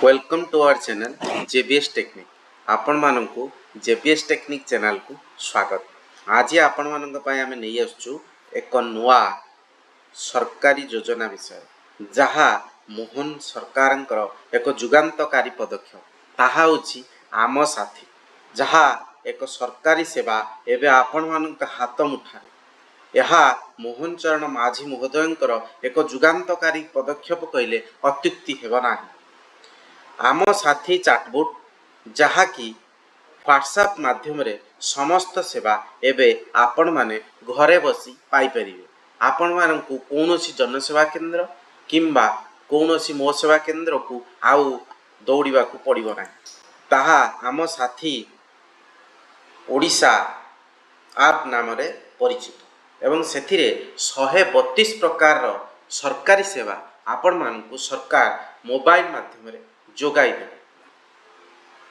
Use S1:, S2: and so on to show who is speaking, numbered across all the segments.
S1: Welcome to our channel JBS Technique. ଆପଣମାନଙ୍କୁ ଜେବିଏସ୍ technique ଚ୍ୟାନେଲକୁ ସ୍ୱାଗତ। ଆଜି ଆପଣମାନଙ୍କ ପାଇଁ ଆମେ ନେଇ ଆସୁଛୁ ଏକ ନୂଆ ସରକାରୀ ଯୋଜନା ବିଷୟ, ଯାହା ମୋହନ ସରକାରଙ୍କର ଏକ ଯୁଗାନ୍ତକାରୀ ପଦକ୍ଷେପ। ତାହା ହେଉଛି ଆମ ସାଥୀ, ଯାହା ଏକ ସରକାରୀ ସେବା ଏବେ ଆପଣମାନଙ୍କ ହାତ ମୁଠାରେ। ଏହା ମୋହନ ଚରଣ ମାଝୀ ମହୋଦୟଙ୍କର ଏକ ଯୁଗାନ୍ତକାରୀ ପଦକ୍ଷେପ କହିଲେ ଅତ୍ୟୁକ୍ତି ହେବ ନାହିଁ। ଆମ ସାଥୀ ଚାଟବୋଟ୍, ଯାହାକି ହ୍ୱାଟ୍ସଆପ୍ ମାଧ୍ୟମରେ ସମସ୍ତ ସେବା ଏବେ ଆପଣମାନେ ଘରେ ବସି ପାଇପାରିବେ। ଆପଣମାନଙ୍କୁ କୌଣସି ଜନସେବା କେନ୍ଦ୍ର କିମ୍ବା କୌଣସି ମୋ ସେବା କେନ୍ଦ୍ରକୁ ଆଉ ଦୌଡ଼ିବାକୁ ପଡ଼ିବ ନାହିଁ। ତାହା ଆମ ସାଥୀ ଓଡ଼ିଶା ଆପ୍ ନାମରେ ପରିଚିତ ଏବଂ ସେଥିରେ 132 ପ୍ରକାରର ସରକାରୀ ସେବା ଆପଣମାନଙ୍କୁ ସରକାର ମୋବାଇଲ ମାଧ୍ୟମରେ ଯୋଗାଇ ଦେବେ।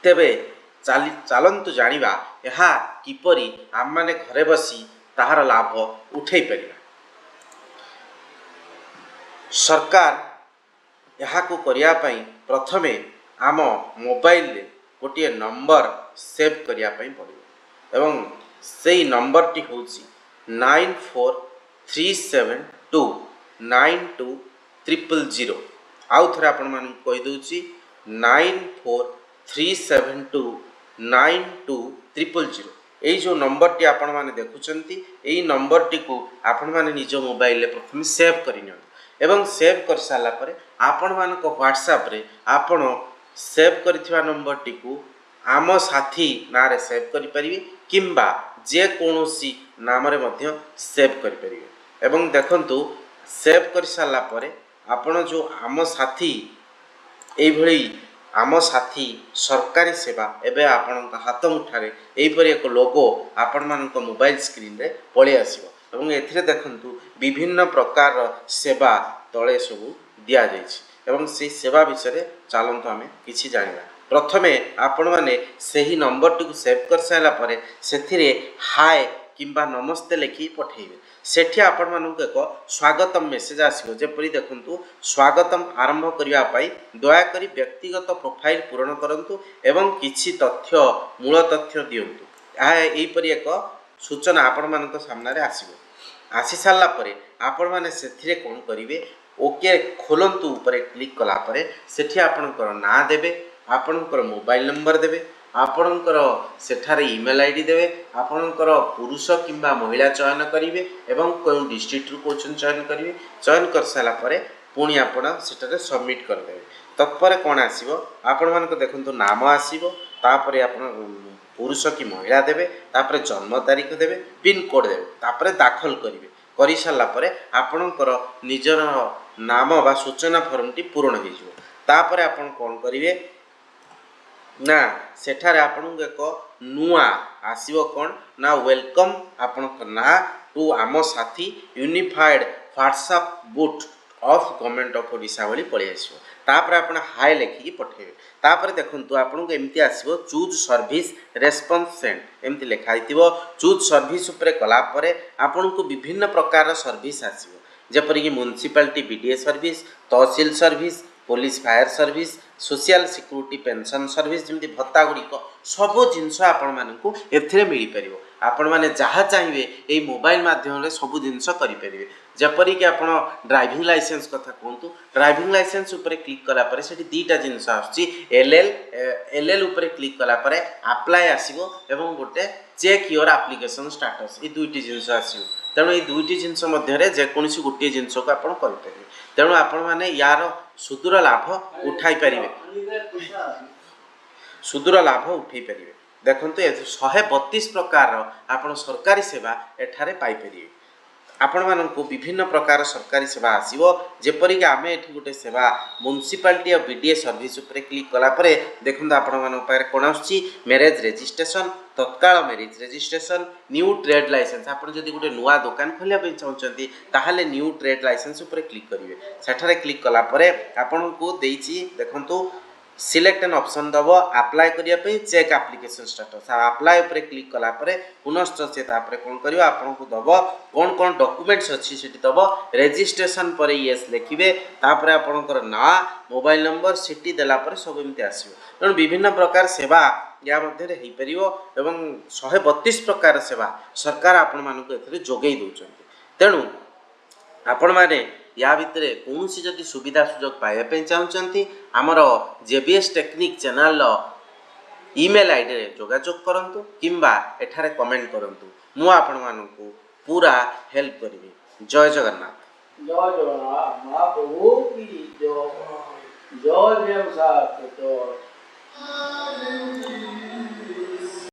S1: ତେବେ ଚାଲନ୍ତୁ ଜାଣିବା, ଏହା କିପରି ଆମମାନେ ଘରେ ବସି ତାହାର ଲାଭ ଉଠାଇ ପାରିବା। ସରକାର ଏହାକୁ କରିବା ପାଇଁ ପ୍ରଥମେ ଆମ ମୋବାଇଲରେ ଗୋଟିଏ ନମ୍ବର ସେଭ୍ କରିବା ପାଇଁ ପଡ଼ିବ ଏବଂ ସେଇ ନମ୍ବରଟି ହେଉଛି 9437292000। ଆଉ ଥରେ ଆପଣମାନଙ୍କୁ କହିଦେଉଛି, 9437292000। ଏଇ ଯେଉଁ ନମ୍ବରଟି ଆପଣମାନେ ଦେଖୁଛନ୍ତି, ଏଇ ନମ୍ବରଟିକୁ ଆପଣମାନେ ନିଜ ମୋବାଇଲରେ ପ୍ରଥମେ ସେଭ୍ କରିନିଅନ୍ତୁ ଏବଂ ସେଭ୍ କରିସାରିଲା ପରେ ଆପଣମାନଙ୍କ ହ୍ୱାଟ୍ସଆପ୍ରେ ଆପଣ ସେଭ୍ କରିଥିବା ନମ୍ବରଟିକୁ ଆମ ସାଥୀ ନାଁରେ ସେଭ୍ କରିପାରିବେ କିମ୍ବା ଯେକୌଣସି ନାମରେ ମଧ୍ୟ ସେଭ୍ କରିପାରିବେ। ଏବଂ ଦେଖନ୍ତୁ, ସେଭ୍ କରିସାରିଲା ପରେ ଆପଣ ଯେଉଁ ଆମ ସାଥୀ, ଏଇଭଳି ଆମ ସାଥୀ ସରକାରୀ ସେବା ଏବେ ଆପଣଙ୍କ ହାତ ମୁଠାରେ, ଏହିପରି ଏକ ଲୋଗୋ ଆପଣମାନଙ୍କ ମୋବାଇଲ ସ୍କ୍ରିନରେ ପଳେଇ ଆସିବ। ଏବଂ ଏଥିରେ ଦେଖନ୍ତୁ, ବିଭିନ୍ନ ପ୍ରକାରର ସେବା ତଳେ ସବୁ ଦିଆଯାଇଛି ଏବଂ ସେଇ ସେବା ବିଷୟରେ ଚାଲନ୍ତୁ ଆମେ କିଛି ଜାଣିବା। ପ୍ରଥମେ ଆପଣମାନେ ସେହି ନମ୍ବରଟିକୁ ସେଭ୍ କରିସାରିଲା ପରେ ସେଥିରେ ହାଏ କିମ୍ବା ନମସ୍ତେ ଲେଖି ପଠାଇବେ। ସେଠି ଆପଣମାନଙ୍କୁ ଏକ ସ୍ୱାଗତମ ମେସେଜ ଆସିବ, ଯେପରି ଦେଖନ୍ତୁ, "ସ୍ୱାଗତମ। ଆରମ୍ଭ କରିବା ପାଇଁ ଦୟାକରି ବ୍ୟକ୍ତିଗତ ପ୍ରୋଫାଇଲ ପୂରଣ କରନ୍ତୁ ଏବଂ କିଛି ତଥ୍ୟ, ମୂଳ ତଥ୍ୟ ଦିଅନ୍ତୁ।" ଏହା ଏହିପରି ଏକ ସୂଚନା ଆପଣମାନଙ୍କ ସାମ୍ନାରେ ଆସିବ। ଆସି ସାରିଲା ପରେ ଆପଣମାନେ ସେଥିରେ କ'ଣ କରିବେ? ଓକେ ଖୋଲନ୍ତୁ ଉପରେ କ୍ଲିକ୍ କଲା ପରେ ସେଠି ଆପଣଙ୍କର ନାଁ ଦେବେ, ଆପଣଙ୍କର ମୋବାଇଲ ନମ୍ବର ଦେବେ, ଆପଣଙ୍କର ସେଠାରେ ଇମେଲ୍ I D ଦେବେ, ଆପଣଙ୍କର ପୁରୁଷ କିମ୍ବା ମହିଳା ଚୟନ କରିବେ ଏବଂ କେଉଁ ଡିଷ୍ଟ୍ରିକ୍ଟରୁ କହୁଛନ୍ତି ଚୟନ କରିବେ। ଚୟନ କରିସାରିଲା ପରେ ପୁଣି ଆପଣ ସେଠାରେ ସବମିଟ୍ କରିଦେବେ। ତତ୍ପରେ କ'ଣ ଆସିବ ଆପଣମାନଙ୍କ? ଦେଖନ୍ତୁ, ନାମ ଆସିବ, ତାପରେ ଆପଣ ପୁରୁଷ କି ମହିଳା ଦେବେ, ତାପରେ ଜନ୍ମ ତାରିଖ ଦେବେ, ପିନ୍କୋଡ଼୍ ଦେବେ, ତାପରେ ଦାଖଲ କରିବେ। କରିସାରିଲା ପରେ ଆପଣଙ୍କର ନିଜର ନାମ ବା ସୂଚନା ଫର୍ମଟି ପୂରଣ ହେଇଯିବ। ତାପରେ ଆପଣ କ'ଣ କରିବେ ନା, ସେଠାରେ ଆପଣଙ୍କୁ ଏକ ନୂଆ ଆସିବ। କ'ଣ ନା, "welcome ଆପଣଙ୍କ ନାଁ ଟୁ ଆମ ସାଥୀ unified WhatsApp bot of Government of Odisha" ଭଳି ପଳେଇ ଆସିବ। ତାପରେ ଆପଣ ହାଏ ଲେଖିକି ପଠାଇବେ। ତାପରେ ଦେଖନ୍ତୁ, ଆପଣଙ୍କୁ ଏମିତି ଆସିବ, "ଚୁଜ୍ ସର୍ଭିସ୍ ରେସ୍ପନ୍ସ ସେଣ୍ଡ" ଏମିତି ଲେଖା ହେଇଥିବ। ଚୁଜ୍ ସର୍ଭିସ୍ ଉପରେ କଲା ପରେ ଆପଣଙ୍କୁ ବିଭିନ୍ନ ପ୍ରକାରର ସର୍ଭିସ୍ ଆସିବ, ଯେପରିକି municipality BDA service, tehsil service, police fire service, social security pension service, ଯେମିତି ଭତ୍ତା ଗୁଡ଼ିକ ସବୁ ଜିନିଷ ଆପଣମାନଙ୍କୁ ଏଥିରେ ମିଳିପାରିବ। ଆପଣମାନେ ଯାହା ଚାହିଁବେ, ଏଇ ମୋବାଇଲ ମାଧ୍ୟମରେ ସବୁ ଜିନିଷ କରିପାରିବେ। ଯେପରିକି ଆପଣ ଡ୍ରାଇଭିଂ ଲାଇସେନ୍ସ କଥା କୁହନ୍ତୁ, ଡ୍ରାଇଭିଂ ଲାଇସେନ୍ସ ଉପରେ କ୍ଲିକ୍ କଲା ପରେ ସେଠି ଦୁଇଟା ଜିନିଷ ଆସୁଛି। ଏଲ୍ ଏଲ୍ ଉପରେ କ୍ଲିକ୍ କଲା ପରେ ଆପ୍ଲାଏ ଆସିବ ଏବଂ ଗୋଟେ ଚେକ୍ your application status, ଏଇ ଦୁଇଟି ଜିନିଷ ଆସିବ। ତେଣୁ ଏଇ ଦୁଇଟି ଜିନିଷ ମଧ୍ୟରେ ଯେକୌଣସି ଗୋଟିଏ ଜିନିଷକୁ ଆପଣ କରିପାରିବେ। ତେଣୁ ଆପଣମାନେ ୟାର ସୁଦୂର ଲାଭ ଉଠାଇ ପାରିବେ, ସୁଦୂର ଲାଭ ଉଠାଇ ପାରିବେ। ଦେଖନ୍ତୁ, ଏ 132 ପ୍ରକାରର ଆପଣ ସରକାରୀ ସେବା ଏଠାରେ ପାଇପାରିବେ। ଆପଣମାନଙ୍କୁ ବିଭିନ୍ନ ପ୍ରକାର ସରକାରୀ ସେବା ଆସିବ। ଯେପରିକି ଆମେ ଏଠି ଗୋଟେ ସେବା ମ୍ୟୁନିସିପାଲିଟି ଆଉ ବିଡ଼ିଏ ସର୍ଭିସ୍ ଉପରେ କ୍ଲିକ୍ କଲା ପରେ ଦେଖନ୍ତୁ, ଆପଣମାନଙ୍କ ପାଖରେ କ'ଣ ଆସୁଛି। ମ୍ୟାରେଜ୍ ରେଜିଷ୍ଟ୍ରେସନ୍, ତତ୍କାଳ marriage registration, new trade licence। ଆପଣ ଯଦି ଗୋଟେ ନୂଆ ଦୋକାନ ଖୋଲିବା ପାଇଁ ଚାହୁଁଛନ୍ତି, ତାହେଲେ ନ୍ୟୁ ଟ୍ରେଡ୍ ଲାଇସେନ୍ସ ଉପରେ କ୍ଲିକ୍ କରିବେ। ସେଠାରେ କ୍ଲିକ୍ କଲା ପରେ ଆପଣଙ୍କୁ ଦେଇଛି, ଦେଖନ୍ତୁ, ସିଲେକ୍ଟ ଆନ୍ ଅପସନ୍ ଦେବ ଆପ୍ଲାଏ କରିବା ପାଇଁ, ଚେକ୍ ଆପ୍ଲିକେସନ୍ ଷ୍ଟାଟସ୍। ଆଉ ଆପ୍ଲାଏ ଉପରେ କ୍ଲିକ୍ କଲା ପରେ ପୁନଶ୍ଚ ସେ ତାପରେ କ'ଣ କରିବ? ଆପଣଙ୍କୁ ଦେବ କ'ଣ କ'ଣ ଡକୁମେଣ୍ଟସ୍ ଅଛି ସେଠି ଦେବ। ରେଜିଷ୍ଟ୍ରେସନ୍ ପରେ ୟେସ୍ ଲେଖିବେ। ତାପରେ ଆପଣଙ୍କର ନାଁ, ମୋବାଇଲ ନମ୍ବର, ସିଟି ଦେଲା ପରେ ସବୁ ଏମିତି ଆସିବ। ତେଣୁ ବିଭିନ୍ନ ପ୍ରକାର ସେବା ୟା ମଧ୍ୟରେ ହେଇପାରିବ ଏବଂ 132 ପ୍ରକାର ସେବା ସରକାର ଆପଣମାନଙ୍କୁ ଏଥିରେ ଯୋଗାଇ ଦେଉଛନ୍ତି। ତେଣୁ ଆପଣମାନେ ୟା ଭିତରେ କୌଣସି ଯଦି ସୁବିଧା ସୁଯୋଗ ପାଇବା ପାଇଁ ଚାହୁଁଛନ୍ତି, ଆମର ଜେବିଏସ୍ ଟେକ୍ନିକ୍ ଚ୍ୟାନେଲର ଇମେଲ୍ ଆଇଡ଼ିରେ ଯୋଗାଯୋଗ କରନ୍ତୁ କିମ୍ବା ଏଠାରେ କମେଣ୍ଟ କରନ୍ତୁ। ମୁଁ ଆପଣମାନଙ୍କୁ ପୁରା ହେଲ୍ପ କରିବି। ଜୟ ଜଗନ୍ନାଥ।
S2: ଜୟ ଜଗନ୍ନାଥ, ମହାପ୍ରଭୁ କି ଜୟ। ଜୟ ଭୀମ ସାର୍, ଜୟ।